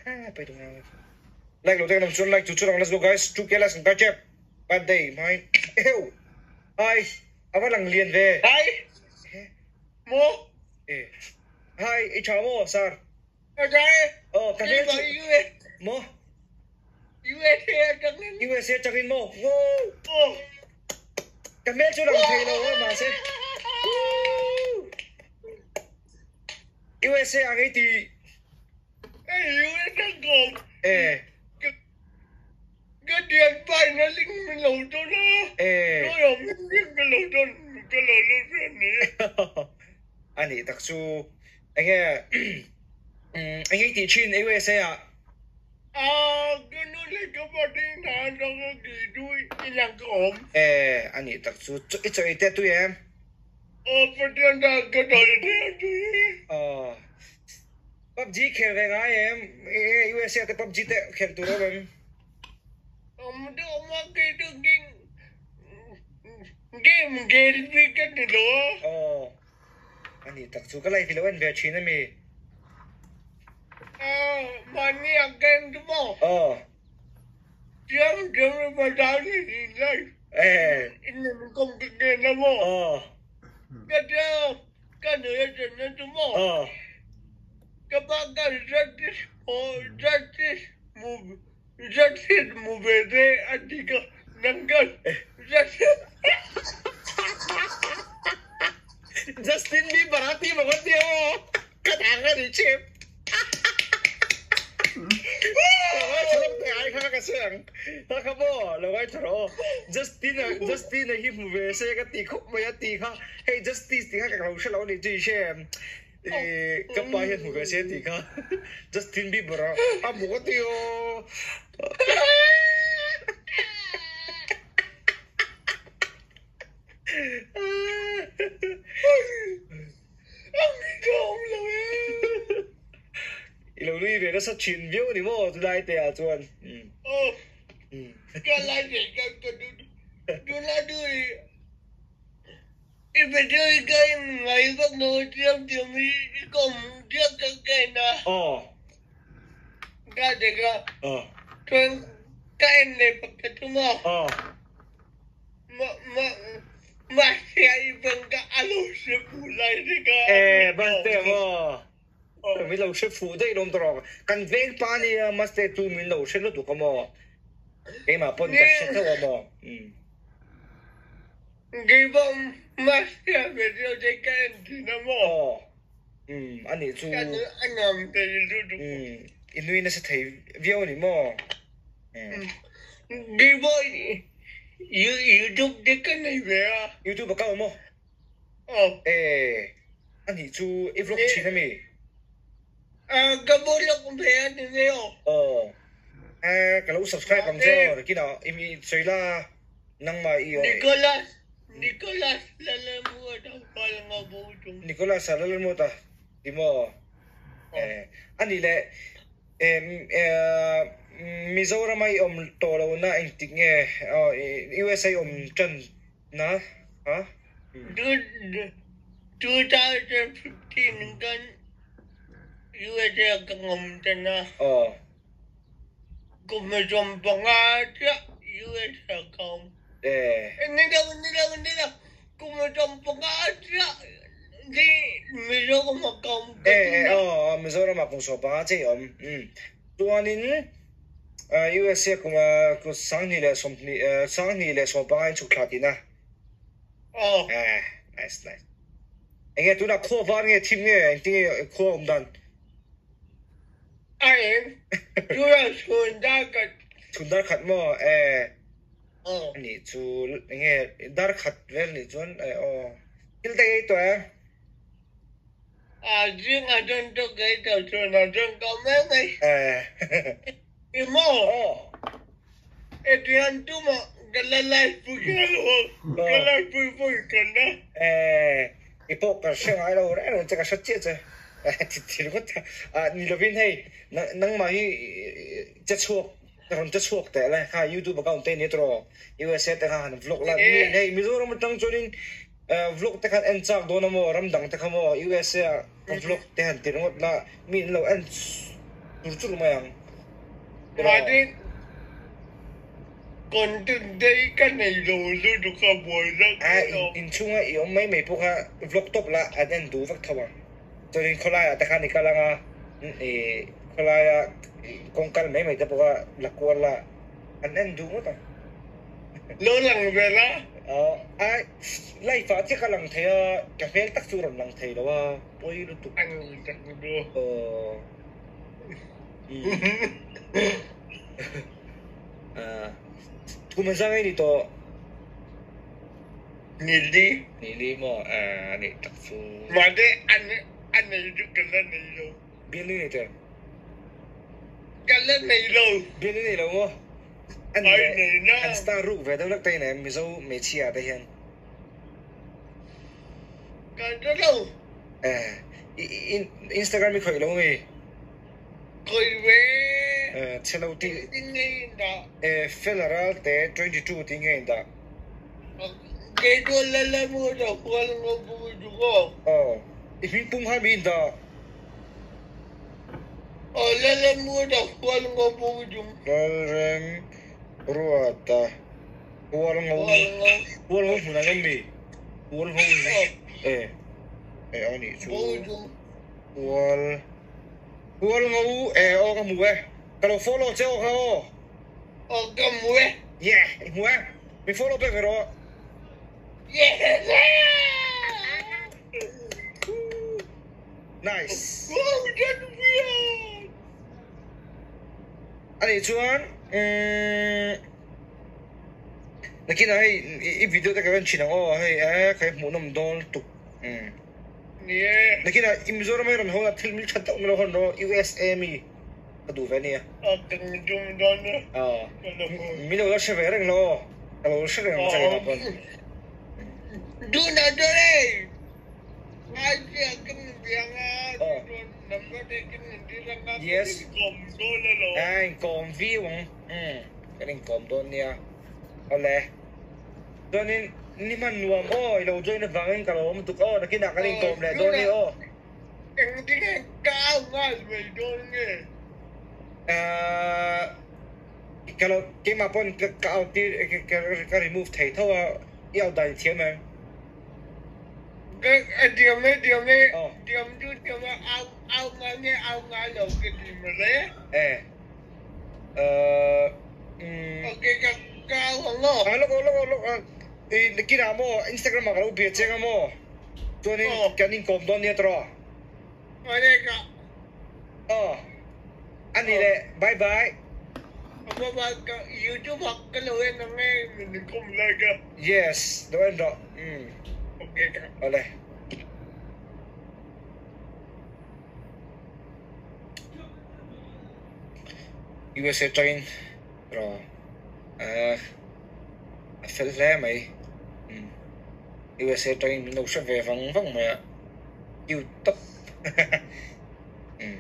Like lo te kan awm chuan like chu chu lang let's go guys 2k likes kan kai tep birthday hmain eheu hi a va lang lian ve Hi maw e hi i tha maw sir Ka tha e oh ka hmel chu maw USA atangin USA atangin maw wow oh ka hmel chu lang thei lo a mahse USA ang i ti E. Ka tian pai na ling min lo dawn a. E. Lawia min ling ka lo dawn ka lo lut ve a ni. A nih tak chu enge enge i tih thin USA ah? A ka nu leh ka pa te in hna atang a kei chu inah ka awm. E a nih tak chu i chaw ei te tui em? Aw Pathian dan ka chaw ei te a tui. Aw. PUBG khel ve ngai em? USA te PUBG te khel tur awm em? Awm deuh awm a, kei chu game game khel bik a ni lo a. Aw, a ni tak chu ka live i lo en ve thin a mi? Aw, mahni a game chu maw? Aw. Chiang chiang i bazar ni thin live. Eh. In in kawm ka ken a maw? Aw. Ka tia Ka nui a chen na chu maw? Aw. Ka pa ka justice for justice mu justice mu ve te a ti ka nang ka justice Justin Bieber a ti maw ka tia maw? Ka thang a ni chep. Lo ngai tha lawk teh ai kha ka sawi ang. Kha kha maw lo ngai tha rawh aw. Justin a Justin a hi hmu ve se ka ti khawp mai a ti kha. Hei Justice tih kha ka lo hre lo a ni chu i hre em? Ih ka pa hian hmu ve se tih kha Justin Bieber a a hmu ka ti aw. I lo nui ve nasa thin viau a ni maw chulai te ah chuan. Aw ka lai ve ka ka tunlai chu i i video hi ka en ngai vak lo a chiam chiam hi i kawm chiah ka ka en a. Aw. Ka dek a. Aw. Chuan ka en leh pakhat chu maw. Aw. Mahse a i bang ka a lo hre fuh lai te ka Eh Maste maw min lo hre fuh daih lawm tawh kan veng pa nia Maste chu min lo hre lutuk a maw keimah pawn ka hre theuh a maw Keipawh Maste a video te ka en thin a maw Aw anih chu Ka a nuam thei lutuk i nui nasa thei viau a ni maw. Keipawh YouTube te ka nei ve a. YouTube a kal maw? Aw. E, anih chu i vlog thin ami? Ka vlog ve a ni mai aw. Aw. E, ka lo subscribe ang che aw, kinah i mi sawi la nangmah i aw. Nicholas, Nicholas Lalmuata pal nga bo chung. Nicholas Lalmuata ti maw? E, anih leh Mizoram a i awm tawh lo na engtik nge USA i awm tan na ha? 2015 khan USA ka awm tan a. Aw. Kum 15 chiah USA ka awm. Eh. Ni lo ni lo ni lo kum 15 chiah Hi Mizoram ah ka awm ka ti na. Aw Mizoram ah kum 15 chiah i awm. Chuanin USA kum 2020 2015 in chhuk thla tihna. Aw. Nice nice. Enge tunah khua var nge thim nge engtin nge khua awm dan? A eng tunah chhun dar khat. Chhun dar khat maw? Eh. Aw. Anih chu enge dar khat vel nih chuan aw. Thil te ei tawh em? A zing a chuan chu ka ei tawh chhun a chuan ka awm em mai. I maw? Aw. Adrian tumah ka la live pui kha lo a, ka live pui pawh i kan a. Eh, i pawh ka hre ngai lo reng reng che, ka hre chiah che. Thil ngawt a ni lovin hei nangmah hi che chhuak rawn che chhuak teh le kha youtube account te ni tawh USA te kha han vlog la mi hei Mizoram atang chuanin vlog te khan en chak dawn a maw ram dang te kha maw USA ah ka vlog te han ti ringawt la mi an lo en chur chur mai ang. Tiraw? Content te hi ka nei lo lutuk a buai zak A inchhunga i awm mai mai pawh kha vlog tawp la an en duh vak tho ang. Chuanin khawlaiah te khan i kal anga i khawlaia kawng kal mai mai te pawh kha la kual la an en duh ngawt ang. Lo lang ve la. A live ah chiah ka lang thei a, ka hmel tak chu rawn lang thei lo a, pawi lutuk. An tak duh. Aw. Kum an zang ei ni tawh. Nili. Nili maw a nih tak chu. Mahse a nei chu ka la nei lo. Bialnu nei teh. Ka la nei lo. Bialnu nei lo maw? An nei na. An star ruk ve deuh lek te in Mizo hmeichhia te hian. Ka hre lo. Instagram i khawih lo mi? Khawih ve. Chhe lo tih. Engtin nge in dah? Fela Ralte 22 tih nge in dah? Kei chuan Lallam ka dah kual ang aw pawh i tuk aw. Aw. I hming pum khan mi in dah? Aw Lallam ka dah kual ang aw pawh i tum. Lalrem Ruata Hual ngo Hual ngo hmun an awm mi? Hual ngo e e a nih chu. Hual Hual ngo e aw ka hmu e. Ka lo follow che aw kha aw. Aw ka hmu e. Yeah i hmu e. Mi follow pek ve rawh. Yeah. Nice. A nih chuan umm nakinah hei i video te ka en thin ang aw hei e ka hmuh nawm dawn lutuk umm nakinah i Mizoram hi rawn hawn a thil mil that deuh milo hawn rawh USA mi ka duh ve ania aw milo la hre ve reng lo aw ka lo hre reng ang che keimah pawn. Yes. A inkawm viau ang. Umm kan inkawm dawn nia. Awle. Chuanin ni hman nuam aw i lo join avangin ka lo awm tuk aw nakinah kan inkawm leh dawn ni aw. Engtin ka au nghal mai dawn nge? Ahh ka lo keimah pawn ka out tir ka remove thei tho a i out dan i thiam em? Diam e diam e diam chu diam a au au ngai nge au ngai lo ka ti mawle. E umm. Ok ka ka au ang aw. A lawk aw lawk aw lawk aw i nakinah maw Instagram ah ka lo bia chiang a maw chuanin kan inkawm dawn nia tawh. Awle ka. Aw ani le bye bye. Bye bye ka YouTube ah ka lo en ang e min inkawm lai ka. Yes lo en rawh umm. Ok ka. Awle. USA tangin rawh a fel hle mai umm USA tangin min lo hre ve vang vang mai a cute tawp. Umm.